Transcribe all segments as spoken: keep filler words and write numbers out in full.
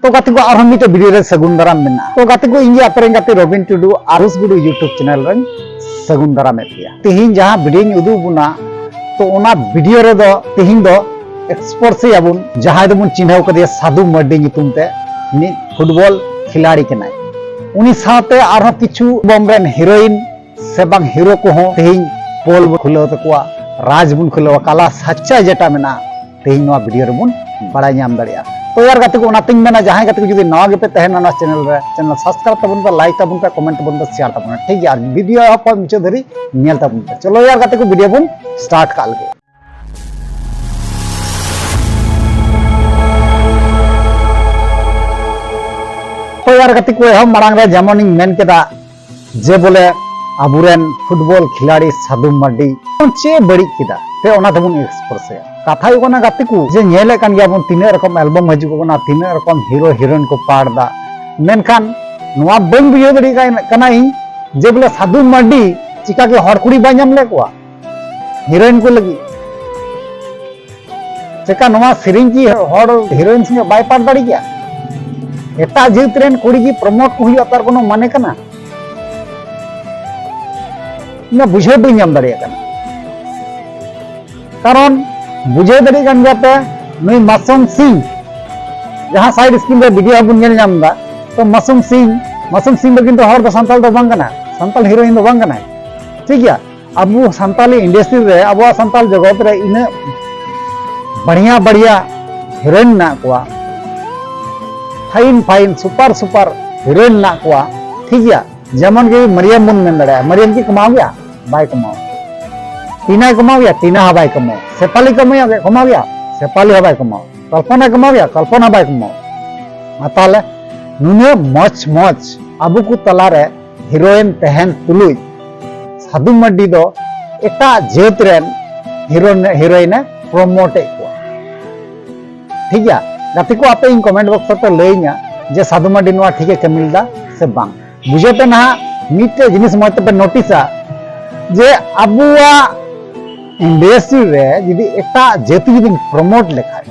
ᱛᱚ ᱜᱟᱛᱮ ᱠᱚ, ᱟᱨᱦᱚᱸ ᱢᱤᱫᱴᱮᱡ ᱵᱷᱤᱰᱤᱭᱳ ᱨᱮ ᱥᱟᱹᱜᱩᱱ ᱫᱟᱨᱟᱢ ᱢᱮᱱᱟᱜᱼᱟ᱾ ᱛᱚ ᱜᱟᱛᱮ ᱠᱚ, ᱤᱧ ᱜᱮ ᱟᱯᱮ ᱨᱮᱱ ᱜᱟᱛᱮ ᱨᱚᱵᱤᱱ ᱴᱩᱰᱩ ᱟᱨᱩᱥ ᱜᱩᱰᱩ YouTube ᱪᱮᱱᱮᱞ ᱨᱮᱧ ᱥᱟᱹᱜᱩᱱ ᱫᱟᱨᱟᱢᱮᱫ ᱯᱮᱭᱟ᱾ ᱛᱮᱦᱮᱧ ᱡᱟᱦᱟᱸ ᱵᱷᱤᱰᱤᱭᱳᱧ ᱩᱫᱩᱜ ᱵᱚᱱᱟ, ᱛᱚ ᱚᱱᱟ ᱵᱷᱤᱰᱤᱭᱳ ᱨᱮᱫᱚ ᱛᱮᱦᱮᱧ ᱫᱚ ᱮᱠᱥᱯᱳᱨᱥ ᱮᱭᱟᱵᱚᱱ ᱡᱟᱦᱟᱸᱭ ᱫᱚᱵᱚᱱ ᱪᱤᱱᱦᱟᱹᱣ ᱠᱟᱫᱮᱭᱟ ᱥᱟᱫᱷᱩ ᱢᱟᱨᱰᱤ ᱧᱩᱛᱩᱢ ᱛᱮ, ᱢᱤᱫ ᱯᱷᱩᱴᱵᱚᱞ ᱠᱷᱤᱞᱟᱲᱤ ᱠᱟᱱᱟᱭ᱾ ᱩᱱᱤ ᱥᱟᱶᱛᱮ ᱟᱨᱦᱚᱸ ᱠᱤᱪᱷᱩ ᱟᱞᱵᱚᱢ ᱨᱮᱱ ᱦᱤᱨᱳᱭᱤᱱ ᱥᱮ ᱵᱟᱝ ᱦᱤᱨᱳ ᱠᱚᱦᱚᱸ ᱛᱮᱦᱮᱧ ᱯᱳᱞ ᱵᱚᱱ ᱠᱷᱩᱞᱟᱹᱣ ᱛᱟᱠᱚᱣᱟ, ᱨᱟᱡᱽ ᱵᱚᱱ ᱠᱷᱩᱞᱟᱹᱣᱟ, ᱠᱟᱞᱟ ᱥᱟᱪᱪᱟ ᱡᱮᱴᱟ ᱢᱮᱱᱟᱜᱼᱟ, ᱛᱮᱦᱮᱧ ᱱᱚᱣᱟ ᱵᱷᱤᱰᱤᱭᱳ ᱨᱮᱵᱚᱱ ᱵᱟᱲᱟᱭ ᱧᱟᱢ ᱫᱟᱲᱮᱭᱟᱜᱼᱟ᱾ ᱛᱚ ᱭᱟᱨ ᱜᱟᱛᱮ ᱠᱚ, ᱚᱱᱟᱛᱤᱧ ᱢᱮᱱᱟ, ᱡᱟᱦᱟᱸᱭ ᱜᱟᱛᱮ ᱠᱚ ᱡᱩᱫᱤ ᱱᱟᱣᱟ ᱜᱮᱯᱮ ᱛᱟᱦᱮᱱᱟ ᱱᱚᱣᱟ ᱪᱮᱱᱮᱞ ᱨᱮ, ᱪᱮᱱᱮᱞ ᱥᱟᱵᱥᱠᱨᱟᱭᱤᱵ ᱛᱟᱵᱚᱱ ᱯᱮ, ᱞᱟᱭᱤᱠ ᱛᱟᱵᱚᱱ ᱯᱮ, ᱠᱚᱢᱮᱱᱴ ᱛᱟᱵᱚᱱ ᱯᱮ, ᱥᱮᱭᱟᱨ ᱛᱟᱵᱚᱱ ᱯᱮ, ᱴᱷᱤᱠ ᱜᱮᱭᱟ? ᱟᱨ ᱵᱷᱤᱰᱤᱭᱳ ᱮᱦᱚᱵ ᱠᱷᱚᱱ ᱢᱩᱪᱟᱹᱫ ᱫᱷᱟᱹᱨᱤᱡ ᱧᱮᱞ ᱛᱟᱵᱚᱱ ᱯᱮ᱾ ᱪᱚᱞᱚ ᱭᱟᱨ ᱜᱟᱛᱮ ᱠᱚ, ᱵᱷᱤᱰᱤᱭᱳ ᱵᱚᱱ ᱥᱴᱟᱨᱴ ᱠᱟᱜ ᱞᱮᱜᱮ᱾ ᱛᱚ ᱭᱟᱨ ᱜᱟᱛᱮ ᱠᱚ, ᱮᱦᱚᱵ ᱢᱟᱲᱟᱝ ᱨᱮ ᱡᱮᱢᱚᱱᱤᱧ ᱢᱮᱱ ᱠᱮᱫᱟ, ᱡᱮ ᱵᱚᱞᱮ ᱟᱵᱚᱨᱮᱱ ᱯᱷᱩᱴᱵᱚᱞ ᱠᱷᱤᱞᱟᱲᱤ ᱥᱟᱫᱷᱩ ᱢᱟᱨᱰᱤ ᱪᱮᱫ ᱮ ᱵᱟᱹᱲᱤᱡ ᱠᱮᱫᱟ, ᱛᱮ ᱚᱱᱟ ᱛᱮᱵᱚᱱ ᱮᱠᱥᱯᱳᱨᱥ ᱮᱭᱟ᱾ ᱠᱟᱛᱷᱟ ᱦᱩᱭᱩᱜ ᱠᱟᱱᱟ ᱜᱟᱛᱮ ᱠᱚ, ᱡᱮ ᱧᱮᱞᱮᱫ ᱠᱟᱱ ᱜᱮᱭᱟ ᱵᱚᱱ ᱛᱤᱱᱟᱹᱜ ᱨᱚᱠᱚᱢ ᱟᱞᱵᱚᱢ ᱦᱤᱡᱩᱜ ᱠᱟᱱᱟ, ᱛᱤᱱᱟᱹᱜ ᱨᱚᱠᱚᱢ ᱦᱤᱨᱳ ᱦᱤᱨᱳᱭᱤᱱ ᱠᱚ ᱯᱟᱴ ᱫᱟ, ᱢᱮᱱᱠᱷᱟᱱ ᱱᱚᱣᱟ ᱵᱟᱹᱧ ᱵᱩᱡᱷᱟᱹᱣ ᱫᱟᱲᱮᱭᱟᱜ ᱠᱟᱱᱟ ᱤᱧ, ᱡᱮ ᱵᱚᱞᱮ ᱥᱟᱫᱷᱩ ᱢᱟᱨᱰᱤ ᱪᱤᱠᱟ ᱜᱮ ᱦᱚᱲ ᱠᱩᱲᱤ ᱵᱟᱭ ᱧᱟᱢ ᱞᱮᱫ ᱠᱚᱣᱟ ᱦᱤᱨᱳᱭᱤᱱ ᱠᱚ ᱞᱟᱹᱜᱤᱫ? ᱪᱮᱠᱟ ᱱᱚᱣᱟ ᱥᱮᱨᱮᱧ ᱠᱤ ᱦᱚᱲ ᱦᱤᱨᱳᱭᱤᱱ ᱥᱚᱸᱜᱮ ᱵᱟᱭ ᱯᱟᱴ ᱫᱟᱲᱮ ᱠᱮᱭᱟ? ᱮᱴᱟᱜ ᱡᱟᱹᱛ ᱨᱮᱱ ᱠᱩᱲᱤ ᱜᱮ ᱯᱨᱚᱢᱳᱴ ᱠᱚ ᱦᱩᱭᱩᱜᱼᱟ, ᱛᱟᱨ ᱠᱳᱱᱳ ᱢᱟᱱᱮ ᱠᱟᱱᱟ? ᱤᱧ ᱢᱟ ᱵᱩᱡᱷᱟᱹᱣ ᱵᱟᱹᱧ ᱧᱟᱢ ᱫᱟᱲᱮᱭᱟᱜ ᱠᱟᱱᱟ᱾ ᱠᱟᱨᱚᱱ ᱵᱩᱡᱷᱟᱹᱣ ᱫᱟᱲᱮᱭᱟᱜ ᱠᱟᱱ ᱜᱮᱭᱟ ᱯᱮ, ᱱᱩᱭ ᱢᱟᱥᱩᱢ ᱥᱤᱝ, ᱡᱟᱦᱟᱸ ᱥᱟᱭᱤᱰ ᱥᱠᱨᱤᱱ ᱨᱮ ᱵᱷᱤᱰᱤᱭᱳ ᱵᱚᱱ ᱧᱮᱞ ᱧᱟᱢ ᱮᱫᱟ, ᱛᱚ ᱢᱟᱥᱩᱢ ᱥᱤᱝ, ᱢᱟᱥᱩᱢ ᱥᱤᱝ ᱫᱚ ᱠᱤᱱᱛᱩ ᱦᱚᱲ ᱫᱚ ᱥᱟᱱᱛᱟᱲ ᱫᱚ ᱵᱟᱝ ᱠᱟᱱᱟᱭ, ᱥᱟᱱᱛᱟᱲ ᱦᱤᱨᱳᱭᱤᱱ ᱫᱚ ᱵᱟᱝ ᱠᱟᱱᱟᱭ, ᱴᱷᱤᱠ ᱜᱮᱭᱟ? ᱟᱵᱚ ᱥᱟᱱᱛᱟᱞᱤ ᱤᱱᱰᱟᱥᱴᱨᱤ ᱨᱮ, ᱟᱵᱚᱣᱟᱜ ᱥᱟᱱᱛᱟᱞ ᱡᱚᱜᱚᱛ ᱨᱮ ᱤᱱᱟᱹᱜ ᱵᱟᱲᱤᱭᱟ ᱵᱟᱲᱤᱭᱟ ᱦᱤᱨᱳᱭᱤᱱ ᱢᱮᱱᱟᱜ ᱠᱚᱣᱟ, fine fine super super heroine ᱢᱮᱱᱟᱜ ᱠᱚᱣᱟ, ᱴᱷᱤᱠ ᱜᱮᱭᱟ? ᱡᱮᱢᱚᱱ ᱠᱤ ᱢᱟᱨᱤᱭᱟᱢ ᱵᱚᱱ ᱢᱮᱱ ᱫᱟᱲᱮᱭᱟᱜᱼᱟ, ᱢᱟᱨᱤᱭᱟᱢ ᱠᱤ ᱠᱟᱢᱟᱣ ᱜᱮᱭᱟ? ᱵᱟᱭ ᱠᱟᱢᱟᱣ᱾ ᱴᱤᱱᱟᱭ ᱠᱟᱢᱟᱣ ᱜᱮᱭᱟ? ᱴᱤᱱᱟ ᱦᱚᱸ ᱵᱟᱭ ᱠᱟᱢᱟᱣ᱾ ᱥᱮᱯᱷᱟᱞᱤ ᱠᱟᱢᱟᱣ ᱜᱮᱭᱟ? ᱠᱟᱢᱟᱣ ᱜᱮᱭᱟ? ᱥᱮᱯᱷᱟᱞᱤ ᱦᱚᱸ ᱵᱟᱭ ᱠᱟᱢᱟᱣ᱾ ᱠᱚᱞᱯᱚᱱᱟ ᱠᱟᱢᱟᱣ ᱜᱮᱭᱟ? ᱠᱚᱞᱯᱚᱱᱟ ᱵᱟᱭ ᱠᱟᱢᱟᱣ᱾ ᱢᱟ ᱛᱟᱦᱞᱮ, ᱱᱩᱱᱟᱹᱜ ᱢᱚᱡᱽ ᱢᱚᱡᱽ ᱟᱵᱚ ᱠᱚ ᱛᱟᱞᱟᱨᱮ ᱦᱤᱨᱳᱭᱤᱱ ᱛᱟᱦᱮᱱ ᱛᱩᱞᱩᱡ ᱥᱟᱫᱷᱩ ᱢᱟᱨᱰᱤ ᱫᱚ ᱮᱴᱟᱜ ᱡᱟᱹᱛ ᱨᱮᱱ ᱦᱤᱨᱳᱭᱤᱱ, ᱦᱤᱨᱳᱭᱤᱱᱮ ᱯᱨᱚᱢᱳᱴ ᱮᱫ ᱠᱚᱣᱟ᱾ ᱴᱷᱤᱠ ᱜᱮᱭᱟ ᱜᱟᱛᱮ ᱠᱚ, ᱟᱯᱮ ᱤᱧ ᱠᱚᱢᱮᱱᱴ ᱵᱚᱠᱥ ᱨᱮᱯᱮ ᱞᱟᱹᱭᱟᱹᱧᱟ ᱡᱮ ᱥᱟᱫᱷᱩ ᱢᱟᱨᱰᱤ ᱱᱚᱣᱟ ᱴᱷᱤᱠᱮ ᱠᱟᱹᱢᱤ ᱞᱮᱫᱟ ᱥᱮ ᱵᱟᱝ᱾ ᱵᱩᱡᱷᱟᱹᱣ ᱯᱮ ᱱᱟᱦᱟᱜ, ᱢᱤᱫᱴᱮᱡ ᱡᱤᱱᱤᱥ ᱢᱚᱡᱽ ᱛᱮᱯᱮ ᱱᱳᱴᱤᱥᱟ ᱡᱮ ᱟᱵᱚᱣᱟᱜ ᱤᱱᱰᱟᱥᱴᱨᱤ ᱨᱮ ᱡᱩᱫᱤ ᱮᱴᱟᱜ ᱡᱟᱹᱛᱤ ᱡᱩᱫᱤᱢ ᱯᱨᱚᱢᱳᱴ ᱞᱮᱠᱷᱟᱡ,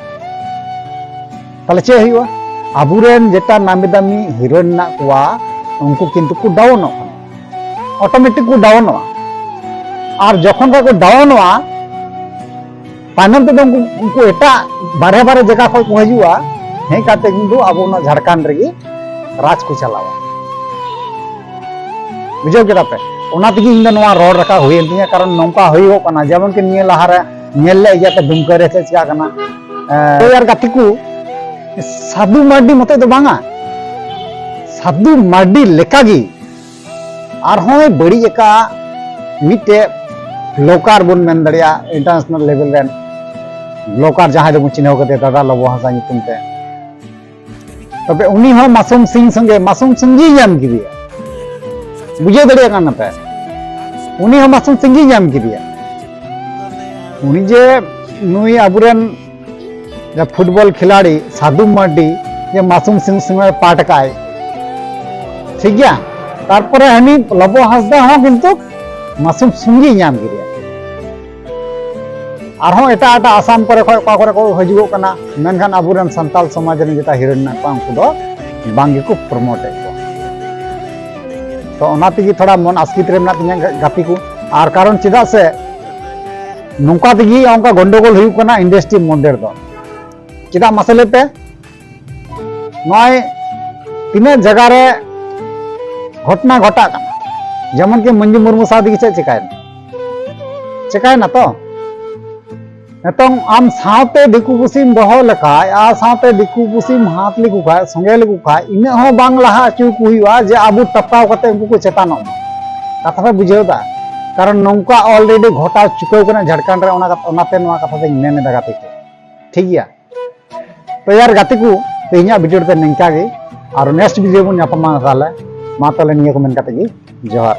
ᱛᱟᱦᱞᱮ ᱪᱮᱫ ᱦᱩᱭᱩᱜᱼᱟ? ᱟᱵᱚᱨᱮᱱ ᱡᱮᱴᱟ ᱱᱟᱢᱤ ᱫᱟᱢᱤ ᱦᱤᱨᱳᱭᱤᱱ ᱢᱮᱱᱟᱜ ᱠᱚᱣᱟ, ᱩᱱᱠᱩ ᱠᱤᱱᱛᱩ ᱠᱚ ᱰᱟᱣᱩᱱᱚᱜ ᱠᱟᱱᱟ, ᱚᱴᱳᱢᱮᱴᱤᱠ ᱠᱚ ᱰᱟᱣᱩᱱᱚᱜᱼᱟ᱾ ᱟᱨ ᱡᱚᱠᱷᱚᱱ ᱠᱷᱟᱡ ᱠᱚ ᱰᱟᱣᱩᱱᱚᱜᱼᱟ, ᱛᱟᱭᱱᱚᱢ ᱛᱮᱫᱚ ᱩᱱᱠᱩ, ᱩᱱᱠᱩ ᱮᱴᱟᱜ ᱵᱟᱨᱦᱮ ᱵᱟᱨᱦᱮ ᱡᱟᱭᱜᱟ ᱠᱷᱚᱱ ᱠᱚ ᱦᱤᱡᱩᱜᱼᱟ, ᱦᱮᱡ ᱠᱟᱛᱮ ᱠᱤᱱᱛᱩ ᱟᱵᱚ ᱚᱱᱟ ᱡᱷᱟᱲᱠᱷᱚᱸᱰ ᱨᱮᱜᱮ ᱨᱟᱡᱽ ᱠᱚ ᱪᱟᱞᱟᱣᱟ᱾ ᱵᱩᱡᱷᱟᱹᱣ ᱠᱮᱫᱟ ᱯᱮ? ᱚᱱᱟ ᱛᱮᱜᱮ ᱤᱧ ᱫᱚ ᱱᱚᱣᱟ ᱨᱚᱲ ᱨᱟᱠᱟᱵ ᱦᱩᱭᱮᱱ ᱛᱤᱧᱟ, ᱠᱟᱨᱚᱱ ᱱᱚᱝᱠᱟ ᱦᱩᱭᱩᱜᱚᱜ ᱠᱟᱱᱟ, ᱡᱮᱢᱚᱱ ᱠᱤ ᱱᱤᱭᱟᱹ ᱞᱟᱦᱟᱨᱮ ᱧᱮᱞ ᱞᱮᱫ ᱜᱮᱭᱟ ᱯᱮ ᱫᱩᱢᱠᱟᱹ ᱨᱮ ᱪᱮᱫ ᱪᱤᱠᱟᱜ ᱠᱟᱱᱟ᱾ ᱮ, ᱟᱨ ᱜᱟᱛᱮ ᱠᱚ, ᱥᱟᱹᱫᱷᱩ ᱢᱟᱨᱰᱤ ᱢᱚᱛᱚ ᱫᱚ ᱵᱟᱝᱟ, ᱥᱟᱹᱫᱷᱩ ᱢᱟᱨᱰᱤ ᱞᱮᱠᱟᱜᱮ ᱟᱨᱦᱚᱸᱭ ᱵᱟᱹᱲᱤᱡ ᱟᱠᱟᱫ ᱢᱤᱫᱴᱮᱡ ᱵᱞᱚᱜᱟᱨ ᱵᱚᱱ ᱢᱮᱱ ᱫᱟᱲᱮᱭᱟᱜᱼᱟ, ᱤᱱᱴᱟᱨᱱᱮᱥᱚᱱᱟᱞ ᱞᱮᱵᱮᱞ ᱨᱮᱱ ᱵᱞᱚᱜᱟᱨ, ᱡᱟᱦᱟᱸᱭ ᱫᱚᱵᱚᱱ ᱪᱤᱱᱦᱟᱹᱣ ᱠᱟᱫᱮᱭᱟ ᱫᱟᱫᱟ ᱞᱚᱵᱚ ᱦᱟᱸᱥᱫᱟ ᱧᱩᱛᱩᱢ ᱛᱮ᱾ ᱛᱚᱵᱮ ᱩᱱᱤ ᱦᱚᱸ ᱢᱟᱥᱩᱢ ᱥᱤᱝ ᱥᱚᱸᱜᱮ, ᱢᱟᱥᱩᱢ ᱥᱤᱝ ᱜᱮᱭ ᱧᱟᱢ ᱠᱮᱫᱮᱭᱟ᱾ ᱵᱩᱡᱷᱟᱹᱣ ᱫᱟᱲᱮᱭᱟᱜ ᱠᱟᱱᱟ ᱯᱮ? ᱩᱱᱤ ᱦᱚᱸ ᱢᱟᱥᱩᱢ ᱥᱤᱝ ᱜᱮᱭ ᱧᱟᱢ ᱠᱮᱫᱮᱭᱟ᱾ ᱩᱱᱤ ᱡᱮ ᱱᱩᱭ ᱟᱵᱚᱨᱮᱱ ᱡᱟᱦᱟᱸ ᱯᱷᱩᱴᱵᱚᱞ ᱠᱷᱤᱞᱟᱲᱤ ᱥᱟᱫᱷᱩ ᱢᱟᱨᱰᱤ ᱡᱮ ᱢᱟᱥᱩᱢ ᱥᱤᱝ ᱥᱚᱸᱜᱮ ᱯᱟᱴ ᱠᱟᱭ, ᱴᱷᱤᱠ ᱜᱮᱭᱟ᱾ ᱛᱟᱨᱯᱚᱨᱮ ᱦᱟᱹᱱᱤ ᱞᱚᱵᱚ ᱦᱟᱸᱥᱫᱟ ᱦᱚᱸ ᱠᱤᱱᱛᱩ ᱢᱟᱥᱩᱢ ᱥᱤᱝ ᱜᱮᱭ ᱧᱟᱢ ᱠᱮᱫᱮᱭᱟ᱾ ᱟᱨᱦᱚᱸ ᱮᱴᱟᱜ ᱮᱴᱟᱜ ᱟᱥᱟᱢ ᱠᱚᱨᱮ ᱠᱷᱚᱱ ᱚᱠᱟ ᱠᱚᱨᱮ ᱠᱚ ᱦᱤᱡᱩᱜᱚᱜ ᱠᱟᱱᱟ, ᱢᱮᱱᱠᱷᱟᱱ ᱟᱵᱚᱨᱮᱱ ᱥᱟᱱᱛᱟᱞ ᱥᱚᱢᱟᱡᱽ ᱨᱮᱱ ᱡᱮᱴᱟ ᱦᱤᱨᱳᱭᱤᱱ ᱢᱮᱱᱟᱜ ᱠᱚᱣᱟ, ᱩᱱᱠᱩ ᱫᱚ ᱵᱟᱝ ᱜᱮᱠᱚ ᱯᱨᱚᱢᱳᱴ ᱮᱫ ᱠᱚᱣᱟ᱾ ᱛᱚ ᱚᱱᱟ ᱛᱮᱜᱮ ᱛᱷᱚᱲᱟ ᱢᱚᱱ ᱟᱥᱠᱤᱛ ᱨᱮ ᱢᱮᱱᱟᱜ ᱛᱤᱧᱟᱹ ᱜᱟ-, ᱜᱟᱛᱮ ᱠᱚ᱾ ᱟᱨ ᱠᱟᱨᱚᱱ ᱪᱮᱫᱟᱜ ᱥᱮ ᱱᱚᱝᱠᱟ ᱛᱮᱜᱮ ᱚᱱᱠᱟ ᱜᱚᱱᱰᱚᱜᱳᱞ ᱦᱩᱭᱩᱜ ᱠᱟᱱᱟ ᱤᱱᱰᱟᱥᱴᱨᱤ ᱢᱚᱫᱽᱫᱷᱮ ᱨᱮᱫᱚ᱾ ᱪᱮᱫᱟᱜ ᱢᱟᱥᱮ ᱞᱟᱹᱭ ᱯᱮ? ᱱᱚᱜᱼᱚᱭ ᱛᱤᱱᱟᱹᱜ ᱡᱟᱭᱜᱟ ᱨᱮ ᱜᱷᱚᱴᱱᱟ ᱜᱷᱚᱴᱟᱜ ᱠᱟᱱᱟ, ᱡᱮᱢᱚᱱ ᱠᱤ ᱢᱚᱧᱡᱩ ᱢᱩᱨᱢᱩ ᱥᱟᱶ ᱛᱮᱜᱮ ᱪᱮᱫ ᱪᱤᱠᱟᱭᱮᱱᱟ? ᱪᱤᱠᱟᱭᱮᱱᱟ ᱛᱚ? ᱱᱤᱛᱚᱝ ᱟᱢ ᱥᱟᱶᱛᱮ ᱫᱤᱠᱩ ᱯᱩᱥᱤᱢ ᱫᱚᱦᱚ ᱞᱮᱠᱷᱟᱡ, ᱟᱨ ᱥᱟᱶᱛᱮ ᱫᱤᱠᱩ ᱯᱩᱥᱤᱢ ᱦᱟᱛ ᱞᱮᱠᱚ ᱠᱷᱟᱡ, ᱥᱚᱸᱜᱮ ᱞᱮᱠᱚ ᱠᱷᱟᱡ, ᱤᱱᱟᱹᱜ ᱦᱚᱸ ᱵᱟᱝ ᱞᱟᱦᱟ ᱦᱚᱪᱚ ᱠᱚ ᱦᱩᱭᱩᱜᱼᱟ ᱡᱮ ᱟᱵᱚ ᱴᱟᱯᱟᱣ ᱠᱟᱛᱮ ᱩᱱᱠᱩ ᱠᱚ ᱪᱮᱛᱟᱱᱚᱜ ᱢᱟ᱾ ᱠᱟᱛᱷᱟ ᱯᱮ ᱵᱩᱡᱷᱟᱹᱣ ᱫᱟ? ᱠᱟᱨᱚᱱ ᱱᱚᱝᱠᱟ already ᱜᱷᱚᱴᱟᱣ ᱪᱩᱠᱟᱹᱣ ᱠᱟᱱᱟ ᱡᱷᱟᱲᱠᱷᱚᱸᱰ ᱨᱮ, ᱚᱱᱟ ᱠᱟᱛ-, ᱚᱱᱟᱛᱮ ᱱᱚᱣᱟ ᱠᱟᱛᱷᱟ ᱫᱚᱧ ᱢᱮᱱ ᱮᱫᱟ ᱜᱟᱛᱮ ᱠᱚ᱾ ᱴᱷᱤᱠ ᱜᱮᱭᱟ? ᱛᱚ ᱭᱟᱨ ᱜᱟᱛᱮ ᱠᱚ, ᱛᱮᱦᱮᱧᱟᱜ video ᱨᱮᱫᱚ ᱱᱤᱝᱠᱟ ᱜᱮ, ᱟᱨ next video ᱵᱚᱱ ᱧᱟᱯᱟᱢᱟ ᱛᱟᱦᱞᱮ᱾ ᱢᱟ ᱛᱟᱦᱞᱮ ᱱᱤᱭᱟᱹ ᱠᱚ ᱢᱮᱱ ᱠᱟᱛᱮ ᱜᱮ ᱡᱚᱦᱟᱨ᱾